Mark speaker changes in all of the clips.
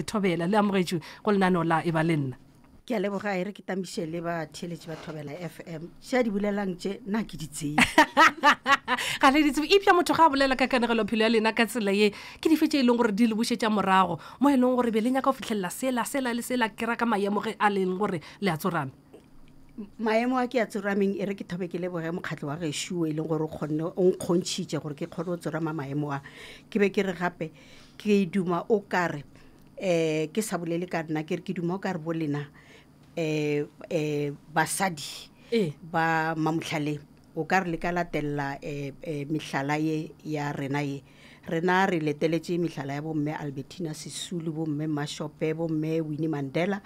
Speaker 1: Thobela, le amogetšwe go lenaneo la E ba le nna.
Speaker 2: Ke a leboga, e re ke tamiše le batheeletši ba Thobela FM. Tše a di bolelang tše, na ke di tsebe.
Speaker 1: Ga le di tsebe. Eupša motho ga a bolela ka kanegelophelo ya lena ka tsela ye, ke dife tše e leng gore di le bušetša morago, mo e leng gore be le nyaka go fihlelela sela, sela le sela, ke ra ka maemo ge a leng gore le a tsorame?
Speaker 2: Maemo a ke a tsorameng, e re ke thobe ke leboge mokgatlo wa gešo e leng gore o kgonne, o nkgontšhitše gore ke kgone go tsorama maemo a. Ke be ke re gape, ke duma o kare um ke sa bolele ka nna ke re ke duma o kare bo lena um um basadi
Speaker 1: Ee.
Speaker 2: ba mamohlaleng o ka re le ka latelela um um mehlala ye ya rena ye rena re leteletše mehlala ya bomme Albertina Sisulu bomme Mashope bomme Winnie Mandela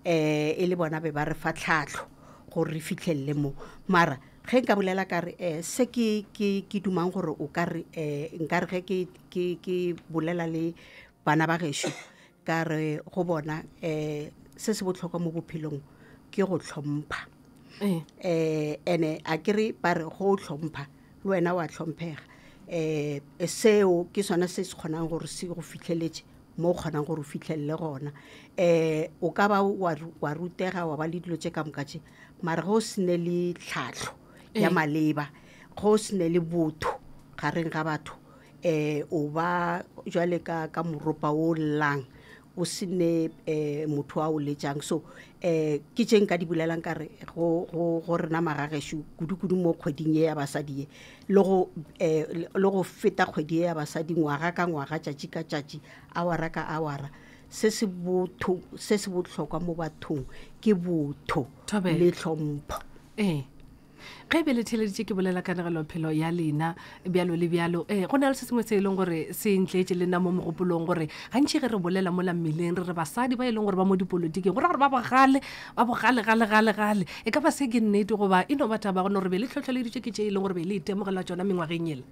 Speaker 2: um e le bona be ba re fa tlhahlo gore re fihlelele mo mara ge nka bolela ka re um se ke ke ke dumang gore o ka re um nka re ge ke ke ke bolela le bana ba gešo ka re go bona um se se bohlokwa mo bophelong ke go hlompha um ene a ke re ba re go hlompha le wena wa hlomphega um seo ke sona se se kgonang gore se go fitlheletše mo o kgonang gore o fitlhelele gona um o ka ba wa rutega wa ba le dilo tše ka moka tše mara ge o se ne le tlhahlo ya maleba ge o se ne le botho gareng ga batho um o ba jwale ka ka moropa o llang o se ne um motho a o letšang so um ke tše nka di bolelang ka re go go go rena magagešo kudu-kudu mo kgweding ye ya basadi ye le go um le go feta kgwedi ye ya basadi ngwaga ka ngwaga tšatši ka tšatši awara ka awara se se botho se se bohlokwa mo bathong ke botho
Speaker 1: Thobela.
Speaker 2: le tlhompho
Speaker 1: ee ge e be le theleditše ke bolela kanegelophelo ya lena bjalo le bjalo um go na le se sengwe se e leng gore se ntletše le nna mo mogopolong gore gantši ge re bolela mola mmeleng re re basadi ba e leng gore ba mo dipolotiking go ra gore ba bogale ba bogale gale gale gale e ka ba se ke nnete goba e no ba taba go no re be le tlhotlheleditše ke tše e leng gore be le itemogela tšona mengwageng ela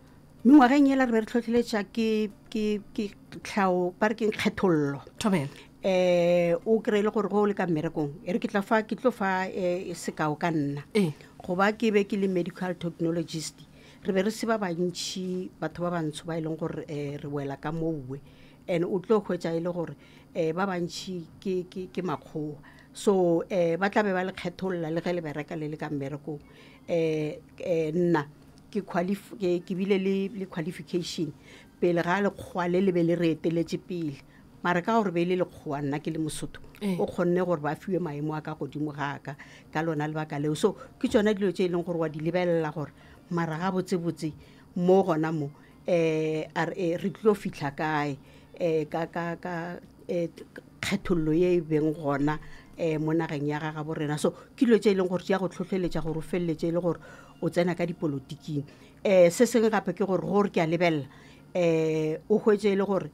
Speaker 2: mengwageng ela re be re tlhotlheletša ke ke ke tlhao ba re keng kgethollo
Speaker 1: thobela
Speaker 2: eh o kry le gore go o le ka mmerekong e re ke tla fa ke tlo fa eh, sekao ka nna
Speaker 1: ee
Speaker 2: goba ke be ke le medical technologist re be re se ba bantšhi batho ba bantsho ba e leng gore um re wela ka mowe and o tlo hwetša e le gore um ba bantšhi ke, ke, ke makgowa so um ba tla be ba le kgetholola le ge le bereka le le ka mmerekong um um nna ke qualif ke, ke bile le, le qualification pele ga lekgowa le le be le re eteletše pele mara ka gore be e le lekgowa nna ke le mosotho
Speaker 1: Ee.
Speaker 2: o kgonne gore ba fiwe maemo a ka godimo ga ka ka lona lebaka leo so ke tsona dilo tse e leng gore wa di lebelela gore mara ga botsebotse mo gona mo um a re eh, re tlo fitlha kae um ka ka ka eh, kgethollo ye e beng gona um mo nageng ya ga gabo rena so ke dilo tse e leng gore di ya go tlhotlheletša gore o feleletše e le gore o tsena ka dipolotiking um se sengwe gape ke gore gore ke a lebelela um o hwetše e le gore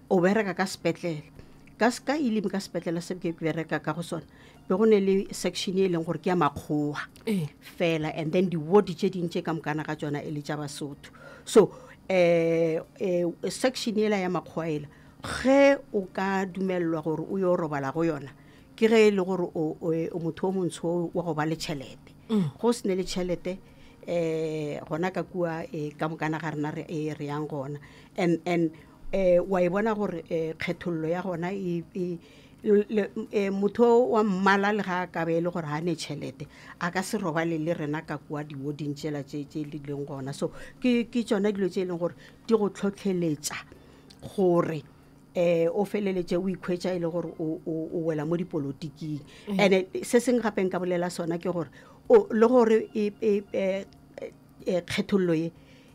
Speaker 2: o bereka ka sepetlele ka ka elimi ka sepetlele se ke bereka ka go sona be go ne le section e leng gore ke ya makgowa
Speaker 1: Ee.
Speaker 2: fela and then di-ward tše ding tše ka mokana ga tsona e le tša basotho so um um section ela ya makgowa ela ge o ka dumelelwa gore o yo robala go yona ke ge e le gore o o motho o montsho wa go ba le tšhelete go se ne le tšhelete um gona ka kua um ka mokana ga rena re e re yang gona and and um wa e bona gore um kgethollo ya gona e e le- eh, motho wa mmala le ga a ka be e le gore ga ne tšhelete a ka se robale le rena ka kua diwoding tšela tše tše di leng gona so ke ke tšona dilo tše e leng gore di go tlhotlheletša gore eh o feleletše o ikhwetša e le gore o o- o wela mo dipolotiking and se sengwe gape nka bolela sona ke gore o le gore e e e- e kgethollo ye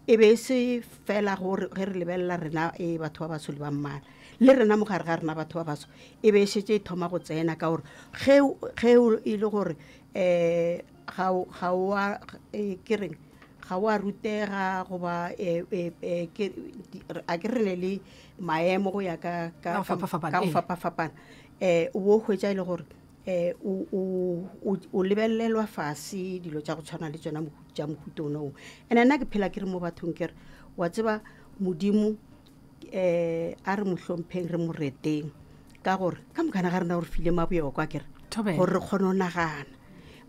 Speaker 2: e be e se fela gore ge re lebelela rena e batho ba baso le ba mmala le rena mo gare ga rena batho ba baso e be e šetše e thoma go tsena ka gore ge o- ge o e le gore um ga o ga o a eh, ke reng ga o a rutega goba eh, eh, eh, ke a ke re ne le maemo go ya ka
Speaker 1: Ka go fapafapana,
Speaker 2: ka go
Speaker 1: ee.
Speaker 2: fapafapana um o bo hwetša e le gore um o o lebelelwa fase dilo tša go tshwana le tsona tša mohuta ona o and nna ke phela ke re mo bathong ke re wa tseba modimo um a re mo hlompheng re mo reteng ka gore ka mokana ga rena o re file mabjoko a kere
Speaker 1: Thobela.
Speaker 2: gore re kgone go nagana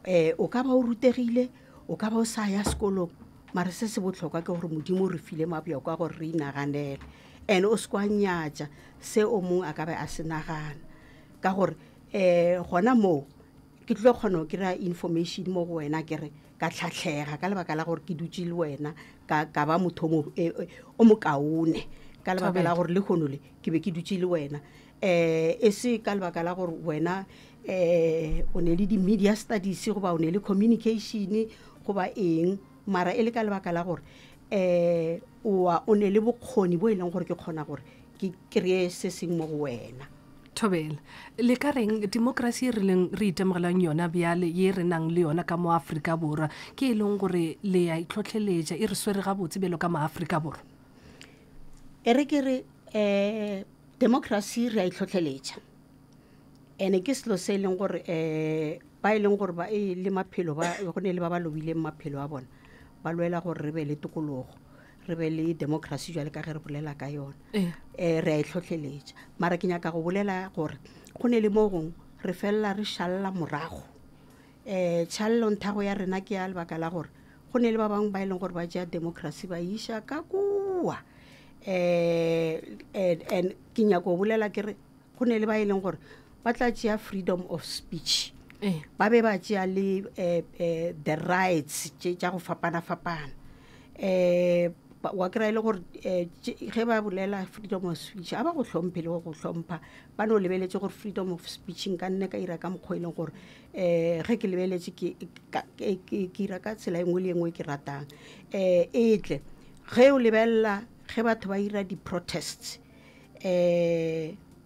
Speaker 2: um o ka ba o rutegile o ka ba o sa ya sekolong mara se se bohlokwa ke gore modimo o re file mabjoko a gore re inaganele. And o se kwa nyatša se o mongwe a ka be a se nagana, ka gore um gona moo ke tlo kgona go kry-a information mo go wena, ke re ka tlhatlhega ka lebaka la gore ke dutse le wena, ka ba motho o mokaone ka lebaka la gore le kgono le ke be ke dutse le wena, e se ka lebaka la gore wena o ne le di-media studies goba o ne le communication goba eng, mara e le ka lebaka la gore o ne le bokgoni bo e leng gore ke kgona gore ke kry-e se seng mo go wena.
Speaker 1: Thobela, le ka reng demokrasi e re leng re itemogelang yona bjale, ye re nang le yona ka mo Afrika Borwa, ke e leng gore le ya itlhotlheletša, e re swere gabotse bjalo ka maAfrika Borwa?
Speaker 2: E re ke re democracy re a itlhotlheletša, ene ke selo se e leng gore ba e leng gore ba e le maphelo, ba go ne le ba ba lobileng maphelo a bona, ba lwela gore re be le tokologo, re be le democracy jwale ka ge re bolela ka yona. Re a itlhotlheletša, mara ke nyaka go bolela gore go ne le mo gongwe re felela re šalla morago. Tšhalelo nthago ya rena ke ya lebaka la gore go ne le ba bangwe ba e leng gore ba tšea democracy ba iša ka kua. And ke nyaka go bolela ke re go ne le ba e leng gore ba tla tšea freedom of speech, ba be ba tšea le the rights tša go fapana-fapana. Wa kry-a e le gore ge ba bolela freedom of speech, a ba go hlomphe le go go hlompha, ba no lebeletse gore freedom of speech nka nne ka ira ka mokgwa e leng gore ge ke lebeletse ke ira ka tsela e nngwe le e nngwe ke ratang. E tle ge o lebelela ge batho ba ira di-protests,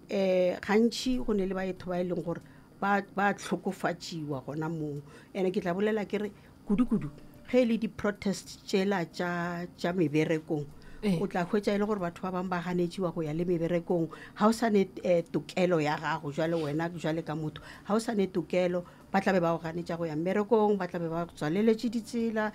Speaker 2: gantši go ne le batho ba e leng gore ba tlhokofatšiwa gona moo. Ene ke tla bolela ke re kudu-kudu ge e le di-protest tšela tša meberekong, o tla hwetša e le gore batho ba bangwe ba ganetšiwa go ya le meberekong. Ga o sa ne tokelo ya gago jwale wena jwale ka motho, ga o sa ne tokelo, ba tla be ba go ganetša go ya mmerekong, ba tla be ba tswaleletše ditsela,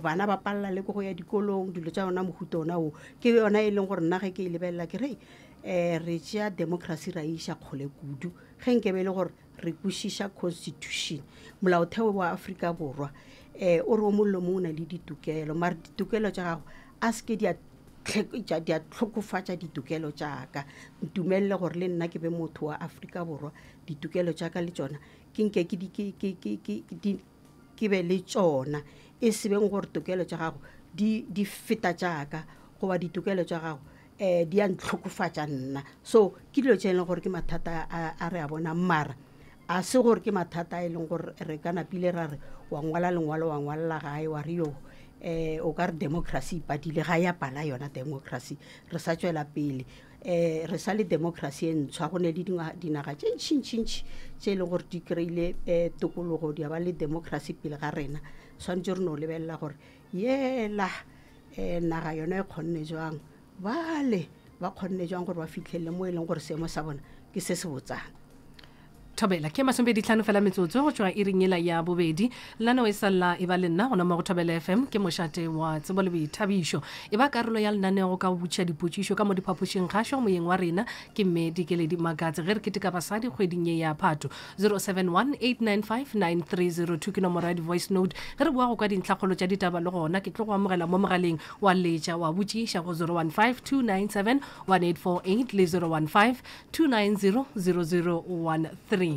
Speaker 2: bana ba palela le ko go ya dikolong, dilo tša yona mohuta ona o. Ke yona e leng gore nna ge ke e lebelela ke re, re tšea democracy ra iša kgole kudu. Ge nke be e le gore re kwešiša constitution, molaotheo wa Afrika Borwa, o re o mongwe le mongwe o na le ditokelo, mara ditokelo tša gago a se ke di a tlhokofatša ditokelo tša ka. Ntumelele gore le nna ke be motho wa Afrika Borwa, ditokelo tša ka le tšona ke nke ke di, ke, ke, ke, ke, di, ke be le tšona, e se beng gore tokelo tša gago di feta tša ka, goba ditokelo tša gago di a ntlhokofatša nna. So ke dilo tše e leng gore ke mathata a re a bonang, mara a se gore ke mathata a e leng gore re ka napile ra re wa ngwala lengwalo wa ngwalela gae wa re yo, o ka re democracy ipadile, ga ya pala yona democracy, re sa tšwela pele. Re sa le democracy e ntshwa, go ne le dinaga tše ntšhintšhintšhi tše e leng gore di kry-ile tokologo, di a ba le democracy pele ga rena. Swanetše re no lebelela gore yela naga yona e kgonne jwang, bale ba kgonne jwang gore ba fitlhelele mo e leng gore seemo sa bona ke se se botsana.
Speaker 1: Thobela ke 25 fela metsotso go tšwa iring ela ya bobedi. Lenaneo e sa lla e ba le nna gona mo go Thobela FM, ke mošate wa tsebo le boithabišo. E ba karolo ya lenaneo ka go botšiša dipotšišo ka mo diphapošing kgašo. Moyeng wa rena ke mme Dikeledi Makatse ge re keteka basadi kgweding ye ya Phato. 0718959302 ke nomoro ya di-voice note. Ge re boa go kwa dintlhakgolo tša ditaba le gona ke tlo go amogela mo mogaleng wa letša wa botšiša go 0152971848 le 0152900013.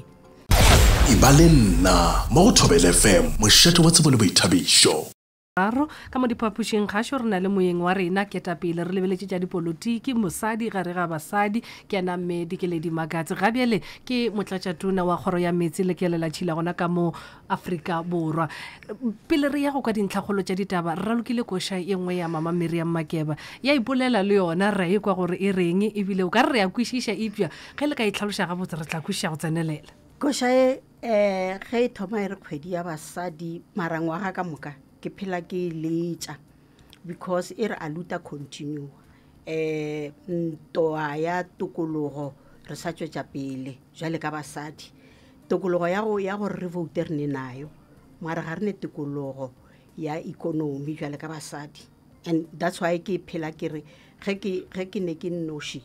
Speaker 3: E ba le nna mo go Thobela FM, mošate wa tsebo le boithabišo.
Speaker 1: Raro ka mo diphapošing kgašo re na le moyeng wa rena ketapele, re lebeletše tša dipolotiki, mosadi gare ga basadi, ke yena mme Dikeledi Makatse. Ga bjale ke motlatšatona wa kgoro ya metsi le kelelatšhila gona ka mo Afrika Borwa. Pele re ya go kwa dintlhakgolo tša ditaba, re ralokile koša ye nngwe ya Mama Miriam Makeba, ya ipolela le yona, ra ekwa gore e reng, ebile o ka re re a kwešiša, eupša ge le ka e tlhaloša gabotse re tla kwešiša go tsenelela.
Speaker 2: Koša e ge e thoma e re kgwedi ya basadi, mara ngwaga ka moka ke phela ke e letša because e re a luta continue. Ntoa ya tokologo re sa tšwetša pele jwale ka basadi. Tokologo ya go ya gore re vote re ne nayo, mara ga re ne tokologo ya economy jwale ka basadi. And that's why ke phela ke re ge ke ne ke nnoši,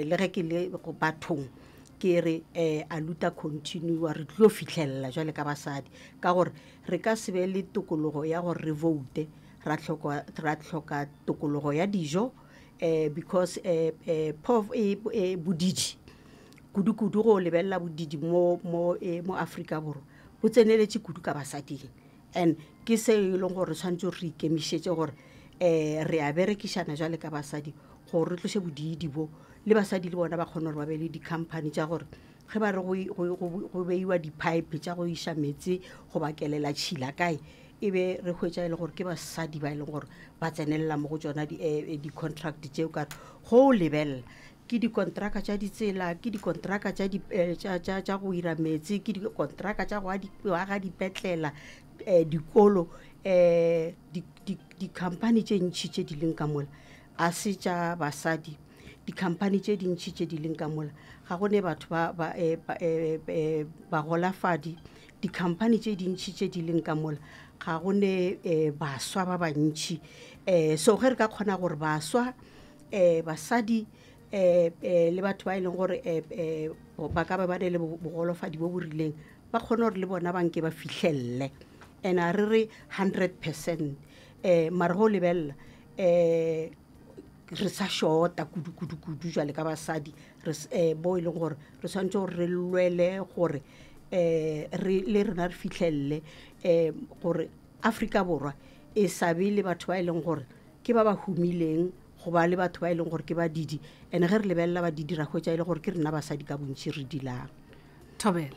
Speaker 2: le ge ke le go bathong, ke re a luta continue, re tlo fitlhelela jwale ka basadi, ka gore re ka se be le tokologo ya gore re vote, ra hloka tokologo ya dijo, Because bodidi kudu-kudu go lebelela bodidi mo mo mo Afrika Borwa bo tseneletše kudu ka basading. And ke se e leng gore re tshwanetse re ikemišetše gore re a berekišana jwale ka basadi gore re tloše bodidi bo, le basadi le bona ba kgone gore ba be le di-company tša gore ge ba re go beiwa di-pipe tša go iša meetse go ba kelela tšhila kae, e be re hwetša e le gore ke basadi ba e leng gore ba tsenelela mo go tsona di-contract tšeo. Kare go o lebelela ke dikontraka tša ditsela, ke dikontraka tša go ira meetse, ke dikontraka tša go aga dipetlela, dikolo, di-company tše ntšhi tše di leng ka mola a se tša basadi. Di-company tše dintšhi tše di leng ka mola ga go ne batho ba bagolafadi. Di-company tše dintšhi tše di leng ka mola ga go ne baswa ba bantšhi. So ge re ka kgona gore baswa, basadi, le batho ba e leng gore ba ka ba ba ne le bogolofadi bo bo rileng, ba kgone gore le bona ba nke ba fihlelle. And a re re 100%, mara go lebelela re sa shota kudu kudu kudu jwale ka basadi, re bo e leng gore re tshwanetse gore re lwele gore re le rena re fihlelle gore Afrika Borwa e sa be le batho ba e leng gore ke ba ba humileng go ba le batho ba e leng gore ke badidi. And ge re lebelela badidi ra hwetša e le gore ke rena basadi ka bontši re dilang.
Speaker 1: Thobela,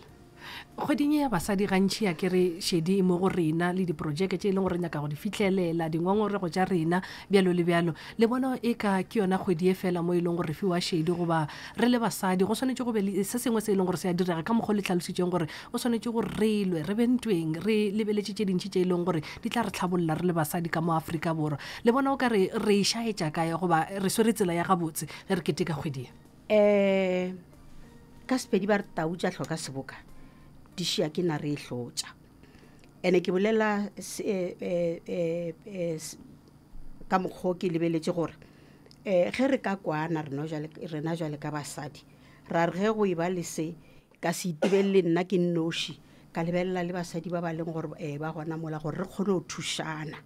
Speaker 1: kgweding ya basadi gantši ya ke re šedi mo go rena le diprojeke tše e leng gore nyaka go di fihlelela, dingongorego tša rena bjalo le bjalo. Le bona e ka ke yona kgwedi e fela mo e leng gore re fiwa šedi, goba re le basadi go swanetše go be le se sengwe se e leng gore se a direga ka mokgwa o le tlhalositšeng gore o swanetše gore re lwe, re be ntweng, re lebeletše tše dintši tše e leng gore di tla re tlhabolla re le basadi ka mo Afrika Borwa. Le bona o ka re re e šaetša kae goba re swere tsela ya gabotse ge re keteka kgwedi
Speaker 2: ye? Ka Sepedi ba re tau tša hloka seboka di šia ke na re e hlotša. Ene ke bolela ka mokgwa ke lebeletše gore ge re ka kwana rena jwale ka basadi, ra re ge go e ba le se ka se itebelele nna ke nnoši, ka lebelela le basadi ba ba leng gore ba gona mola gore re kgone go thušana.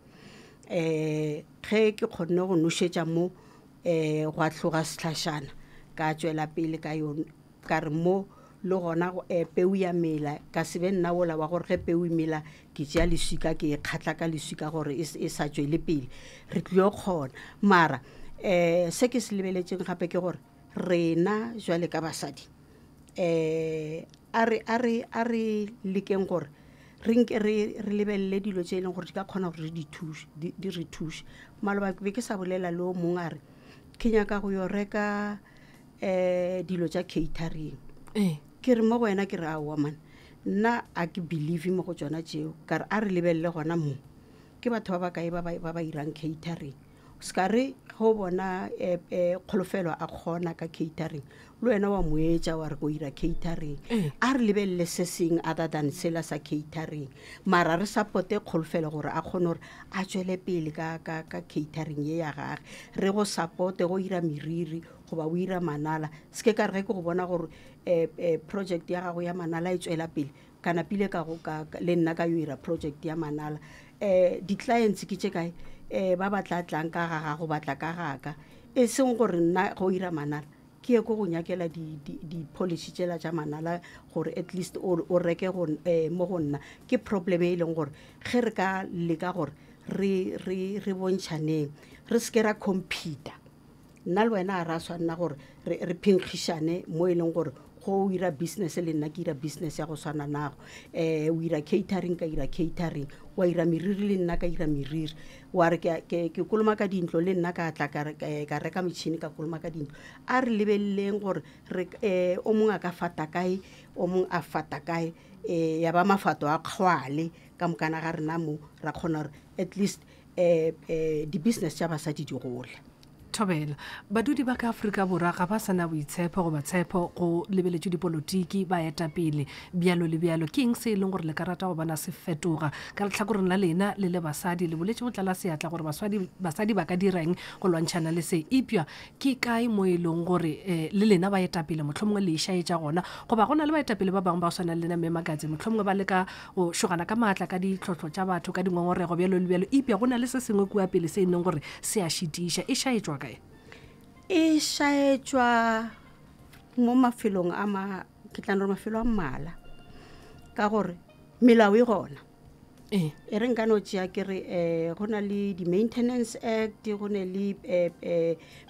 Speaker 2: Ge ke kgonne go nošetša mo gwa tloga sehlašana, ka tšwela pele ka yone, ka re mo le gona peu ya mela, ka se be nna wola wa gore ge peu e mela ke tšea leswika ke e kgatla ka leswika gore e sa tšwele pele, re tlile kgona. Mara se ke se lebeletšeng gape ke gore rena jwale ka basadi a re lekeng gore re nke re lebelele dilo tše e leng gore di ka kgona gore di thuše, di re thuše. Maloba be ke sa bolela le o mongwe a re ke nyaka go yo reka dilo tša catering. Ke re mo go wena, ke re aowa man, nna a ke believe mo go tšona tšeo. Ka re a re lebelele gona mo ke batho ba bakae ba ba irang catering. Se ka re ge o bona kgolofelo a kgona ka catering, le wena wa mo etša wa re ko ira catering. A re lebelele se seng other than sela sa catering, mara re supporte kgolofelo gore a kgone gore a tšwele pele ka catering ye ya gage. Re go supporte go ira meriri goba o ira manala. Se ke ka re ge ke go bona gore project ya gago ya manala e tšwela pele, ka napile ka go ka le nna ka yo ira project ya manala. Di-clients ke tše kae ba ba tla tlang ka ga gago, ba tla ka gaka, e seng gore nna go ira manala ke ye ko go nyakela di-polish tšela tša manala gore at least o reke mo go nna. Ke problem e leng gore ge re ka leka gore re bontšhaneng, re se ke ra compete-a. Nna le wena a ra swanna gore re phenkgišane mo e leng gore go o ira business le nna ke ira business ya go swana nago. O ira catering, ka ira catering, wa ira meriri le nna ka ira meriri, wa re ke kolomaka dintlo le nna ka tla ka reka metšhini ka kolomaka dintlo. A re lebeleleng gore re o mongwe a ka fata kae, o mongwe a fata kae, ya ba mafato a kgwale ka mokana ga rena mo ra kgona gore at least di-business tša basadi di gole.
Speaker 1: Thobela, badudi ba ka Afrika Borwa ga ba sana boitshepo goba tshepo go lebeletše dipolotiki ba etapele bjalo le bjalo. Ke eng se e leng gore le ka rata go bona se fetoga ka lehlakoreng la lena le le basadi? Le boletše go tlala seatla gore basadi ba ka direng go lwantšhana le se, epša ke kae mo e leng gore le lena ba etapele mohlomongwe le išaetša gona, goba go na le baetapele ba bangwe ba swana le lena Mme Makatse, mohlomongwe ba leka go šogana ka maatla ka ditlhohlo tša batho, ka dingongorego bjalo le bjalo, epša go na le se sengwe kua pele se e leng gore se a šitiša, e šaetšwa kae?
Speaker 2: E šaetšwa mo mafelong a ma ke tla no re mafelo a mmala ka gore melao e gona.
Speaker 1: Ee.
Speaker 2: E re nka no tšea ke re um go na le di-maintenance act, go ne le um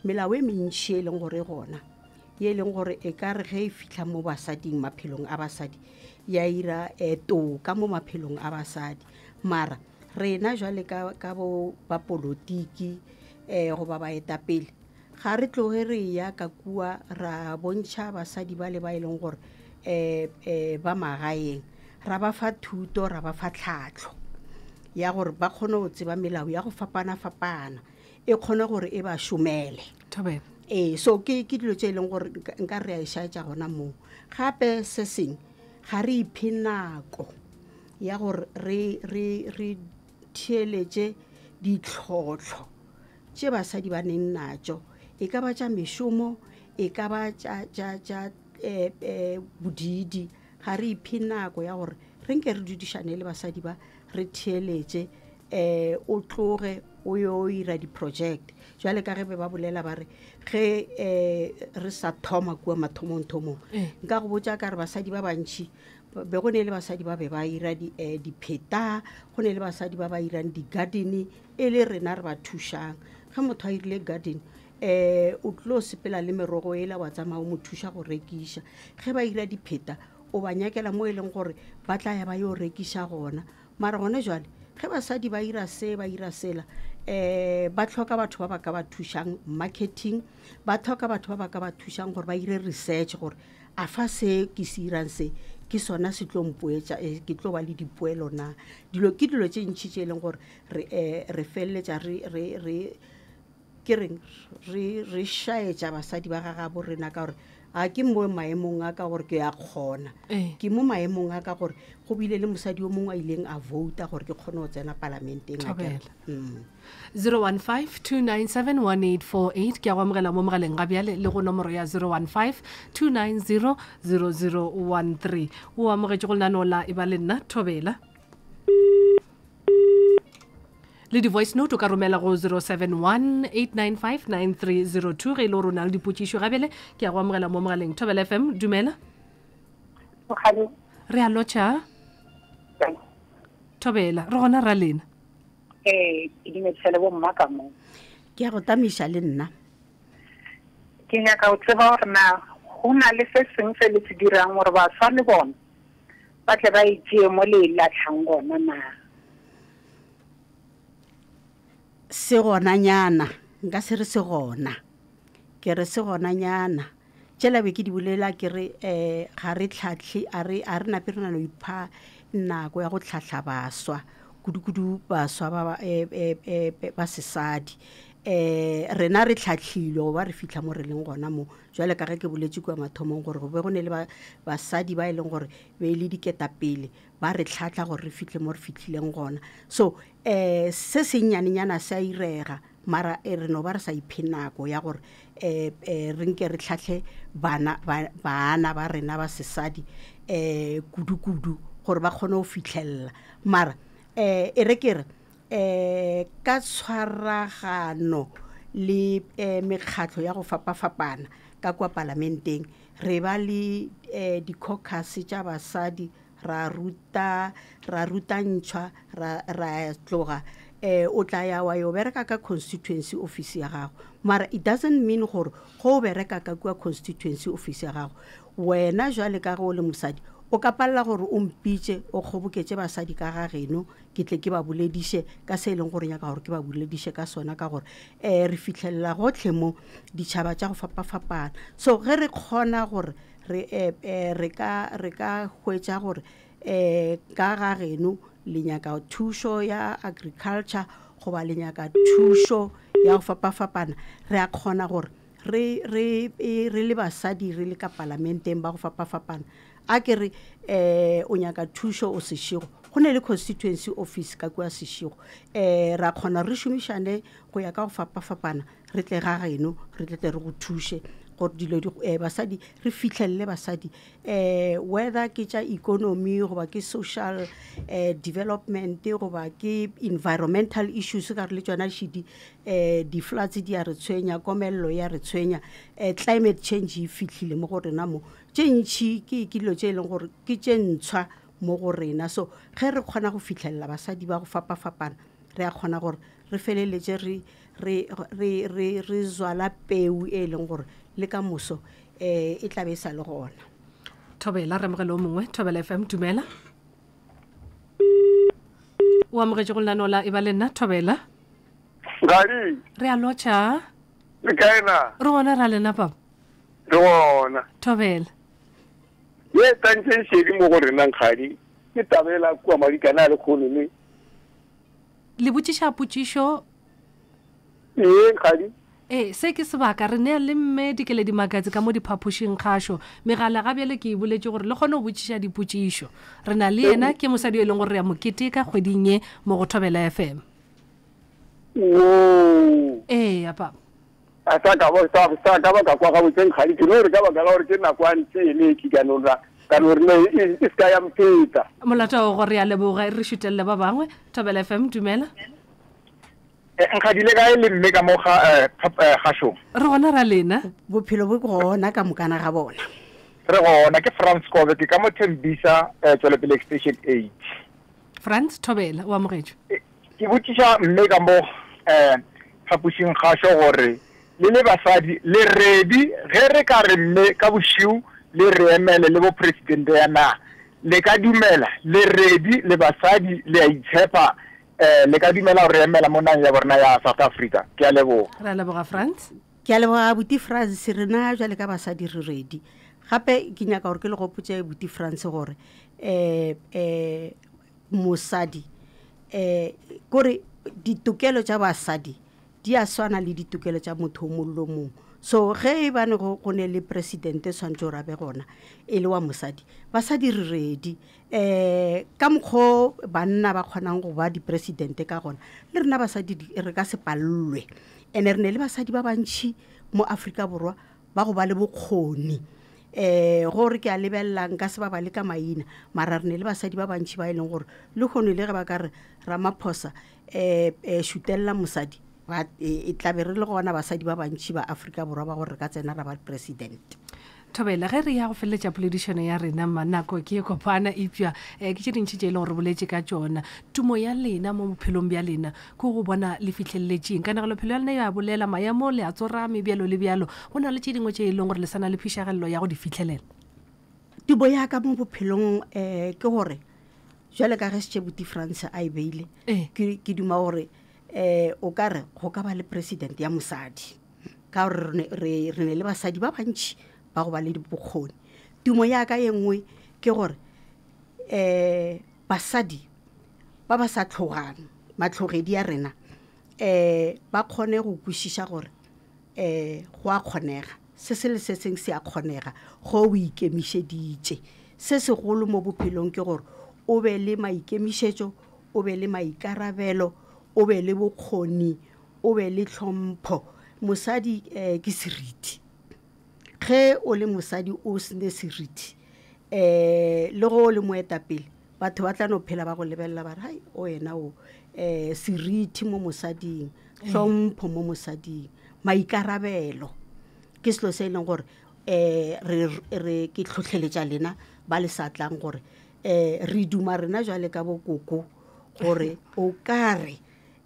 Speaker 2: melao e mentšhi e leng gore e gona, ye e leng gore e ka re ge e fitlha mo basading, maphelong a basadi, ya ira um toka mo maphelong a basadi. Mara rena jwale ka bo ba polotiki um goba baetapele, ga re tloge re ya ka kua ra bontšha basadi ba le ba e leng gore um um ba magaeng, ra ba fa thuto, ra ba fa tlhatlho ya gore ba kgone go tseba melao ya go fapana-fapana, e kgone gore e ba šomele.
Speaker 1: Thobela.
Speaker 2: Ee, so ke dilo tše e leng gore nka re a e šaetša gona moo. Gape se seng, ga re iphe nako ya gore re theeletše ditlhohlo tše basadi ba neng natšo, e ka ba tša mešomo, e ka ba tša bodidi. Ga re iphe nako ya gore re nke re dudišane le basadi ba, re theeletše, o tloge o yo ira di-project. Jwale ka ge be ba bolela ba re ge re sa thoma kua mathomong-thomong, nka go botša ka re basadi ba bantši be go ne le basadi ba be ba ira dipheta, go ne le basadi ba ba irang di-garden, e le rena re ba thušang. Ge motho a irile garden, o tlo sepela le merogo ela wa tsamaya o mo thuša go rekiša. Ge ba ira dipheta, o ba nyakela mo e leng gore ba tla ya ba yo rekiša gona. Mara gone jwale ge basadi ba ira se, ba ira sela, ba tlhoka batho ba ba ka ba thušang marketing, ba tlhoka batho ba ba ka ba thušang gore ba ire research gore a fa se ke se irang se ke sona se tlo mpoetša, ke tlo ba le dipoelo na. Dilo ke dilo tše ntši tše e leng gore re feleletša re ke reng, re šaetša basadi ba gagabo rena ka gore a ke mo maemong a ka gore ke a kgona. Ke mo maemong a ka gore go bile le mosadi o mongwe a ileng a vouta gore ke kgone go tsena palamenteng, a kere.
Speaker 1: Thobela. 015-297-1848, ke a go amogela mo mogaleng ga bjale, le go nomoro ya 015-290-0013. O amogetše go lenaneo la e ba le nna Thobela. Le di-voice note o ka romela go 071-895-9302 ge e le gore o na le dipotšišo. Ga bjale ke a go amogela mo mogaleng. Thobela FM, dumela.
Speaker 4: Mogale.
Speaker 1: Re a lotšha. Thobela, re gona ra lena.
Speaker 4: Ee, ke dumedisa le bomma ka mo.
Speaker 2: Ke a go tamiša le nna.
Speaker 4: Ke nyaka go tseba gore na go na le se sengwe se le se dirang gore baswa le bona ba tle ba e tšee mo le e latlhang gona na?
Speaker 2: Se gonanyana, nka se re se gona. Ke re se gonanyana. Tšela be ke di bolela ke re, ga re tlhahle, a re, a re nape re na le go ipha nako ya go tlhahla baswa, kudu-kudu baswa ba ba, ba sesadi. Rena re tlhahlilwe go ba re fihla mo re leng gona mo. Jwale ka ge ke boletše kua mathomong gore go be go ne le basadi ba e leng gore be e le diketapele, ba re tlhahla gore re fihle mo re fihlileng gona. So, se sennyanenyana se a irega, mara re no ba re sa iphe nako ya gore, re nke re tlhahle bana ba rena ba sesadi, kudu-kudu gore ba kgone go fihlella. Mara, e re ke re, ka tshwaragano le, mekgatlo ya go fapafapana ka kua palamenteng, re ba le, di-caucus tša basadi, ra ruta, ra rutantšhwa, ra tloga, o tla ya wa yo bereka ka constituency office ya gago. Mara it doesn't mean gore go o bereka ka kua constituency office ya gago, wena jwale ka ge o le mosadi, o ka palela gore o mpitše, o kgoboketše basadi ka ga geno, ke tle ke ba bolediše ka se e leng gore nyaka gore ke ba bolediše ka sona, ka gore, re fihlelela gotlhe mo ditšhaba tša go fapafapana. So ge re kgona gore re ka hwetša gore, ka ga geno le nyaka thušo ya agriculture goba le nyaka thušo ya go fapafapana, re a kgona gore re le basadi re le ka palamenteng ba go fapafapana. A ke re, o nyaka thušo o Seshego, go ne le constituency office ka kua Seshego, ra kgona re šomišane go ya ka go fapafapana, re tle ga geno re tle tle re go thuše. Gore dilo di eh, basadi re fihlelele basadi um whether ke tša economy goba ke social um development goba ke environmental issues ka re le tšona šidi um di-floods di a re tshwenya, komelelo ya re tshwenya, um climate change e fihlile mo go rena mo. Tše ntšhi ke ke dilo tše e leng gore ke tše ntshwa mo go rena. So ge re kgona go fitlhelela basadi ba go fapafapana, re a kgona gore re feleletše re re re re re zwala peu e leng gore le ka moso um e tla be e sa le gona.
Speaker 1: Thobela, re amogele o mongwe. Thobela FM, dumela. O amogetše go lenaneo la E ba le nna. Thobela.
Speaker 5: Gadi.
Speaker 1: Re a lotšha.
Speaker 5: Le kae na?
Speaker 1: Re gona ra lena papa.
Speaker 5: Re gona.
Speaker 1: Thobela.
Speaker 5: Ye tantšeng šedi mo go rena nkgadi ke tabela kua Madikana a le kgono le.
Speaker 1: Le botšiša potšišo.
Speaker 5: Ee, nkgadi.
Speaker 1: Ee, se ke sebaka. Re nea le mme Dikeledi Makatse ka mo diphapošing kgašo. Megala ga bjale ke e boletše gore le kgone go botšiša dipotšišo. Re na le yena, ke mosadi yo e leng gore re a mo keteka kgweding ye mo go Thobela FM.
Speaker 5: Woo.
Speaker 1: Eya, papa.
Speaker 5: A sa ka ba sa sa ka ba ka kwa gabotse nkgadi, ke no re ka baka la gore ke nako a ntse e le ka no ra ka no re no e se ka ya mfeta.
Speaker 1: Molato wa go re a leboga, e re šutelele ba bangwe. Thobela FM, dumela.
Speaker 5: Nkgadi le kae le mme ka mo ga gašong?
Speaker 1: Re gona ra lena.
Speaker 2: Bophelo bo gona ka mokana ga bona.
Speaker 5: Re gona, ke Frans Kobe, ke ka mo Thembisa Tšwelopele Extension 8.
Speaker 1: Frans, thobela, o amogetšwe.
Speaker 5: Ke botšiša mme ka mo phapošing kgašo gore le le basadi le ready ge re ka re mme ka bošiu le re emele le bo presidente ya na le ka dumela? Le ready le basadi le a itshepa le ka dumela go re emela mo nang ya borena ya South Africa? Ke a leboga.
Speaker 1: Re a leboga Frans.
Speaker 2: Ke a leboga abuti Frans, rena jwale ka basadi re ready. Gape ke nyaka gore ke le gopotše abuti Frans gore um um mosadi um kore ditokelo tša basadi di a swana le ditokelo tša motho o mongwe le o mongwe. So ge e bane go go ne le presidente swantse gore a be gona e le wa mosadi, basadi re ready. Um ka mokgwa banna ba kgonang go ba dipresidente ka gona, le rena basadi re ka se palelwe. And-e re ne le basadi ba bantšhi mo Afrika Borwa ba go ba le bokgoni. Um gore ke a lebelela nka se ba bale ka maina, mara re ne le basadi ba bantšhi ba e leng gore le kgono le ge ba ka re Ramaphosa um šutelela mosadi, ba e tla be re le gona basadi ba bantšhi ba Afrika Borwa ba gore re ka tsena ra ba president.
Speaker 1: Thobela, ge re ya go feleletša poledišano ya rena, mma, nako ke e kopana, eupša um ke tše dintši tše e leng gore re boletše ka tšona. Tumo ya lena mo bophelong bja lena ke go bona le fihleleletšeng. Kanegelophelo ya lena ya bolela, maemo le a tsorame, bjalo le bjalo. Go na le tše dingwe tše e leng gore le sa na le phišagelelo ya go di fihlelela?
Speaker 2: Tumo ya ka mo bophelong um ke gore jwale ka ge setše Buti France a e beile, ke duma gore um o ka re go ka ba le president ya mosadi, ka gore re ne le basadi ba bantši ba go ba le bokgoni. Tumo ya ka e nngwe ke gore um basadi ba ba sa tlhogang matlhogedi a rena um ba kgone go kwešiša gore um go a kgonega, se se le se seng se a kgonega go o ikemišeditše. Se segolo mo bophelong ke gore o be le maikemišetšo, o be le maikarabelo, o be le bokgoni, o be le tlhompho. Mosadi um ke seriti. Ge o le mosadi o sene seriti um le go o le moetapele, batho ba tla no phela ba go lebelela ba re hai o yena o um seriti mo mosading, hlompho mo mosading, maikarabelo ke selo se e leng gore um re re ke tlhotlheletša lena ba le sa tlang gore um re duma rena jwale ka bokoko gore o ka re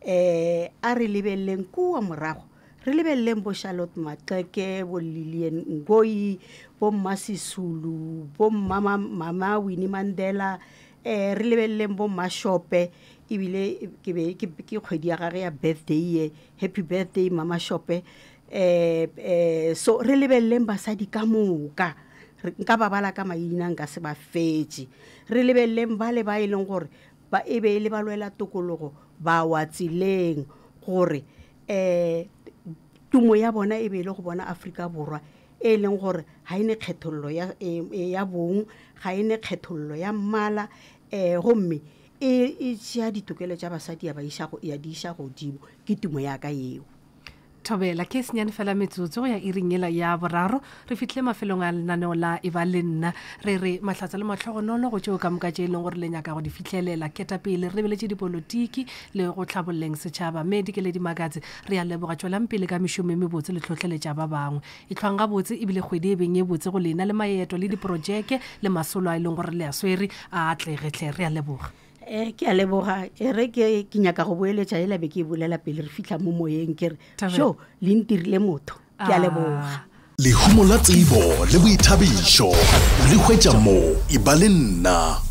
Speaker 2: um a re lebeleleng kua morago, re lebeleleng bo Charlotte Maxeke, bo Lilian Ngoyi, bo Mma Sisulu, bo Mama, Mama Winnie Mandela, um re lebeleleng bo Mmashope, ebile ke be ke ke kgwedi ya gage ya birthday ye, happy birthday Mama Shope. Um um so re lebeleleng basadi ka moka, nka ba bala ka maina nka se ba fetše. Re lebeleleng bale ba e leng gore ba e be e le balwela tokologo ba wa tseleng, gore um tumo ya bona e be e le go bona Afrika Borwa e leng gore ga e ne kgethollo ya, ya bong, ga e ne kgethollo ya mmala, um gomme e, e tšea ditokelo tša basadi ya ba iša ya di iša godimo. Ke tumo ya ka yeo.
Speaker 1: Thobela ke senyane fela metsotso go ya iring yela ya boraro. Re fihlile mafelong a lenaneo la E ba le nna. Re re mahlatsa le mahlogonolo go tšeo ka moka tše e leng gore le nyaka go di fihlelela. Ketapele re lebeletše dipolotiki le go hlabolleng setšhaba. Mme Dikeledi Makatse, re a leboga. Tšwelang pele ka mešomo e mebotse le hlohleletša ba bangwe. Ehlwang gabotse ebile kgwedi e beng e botse go lena le maeto le diprojeke le masolo a e leng gore le a swere a atlege hle. Re a leboga.
Speaker 2: Eh, ke a leboga. E re ke ke nyaka go boeletša ela be ke e bolela pele re fihla mo moyeng ke re
Speaker 1: Thabela.
Speaker 2: sho le ntirile motho. Ke a leboga.
Speaker 1: Ah.
Speaker 3: Lehumo la tsebo le boithabišo o le hwetša mo Eba le Nna.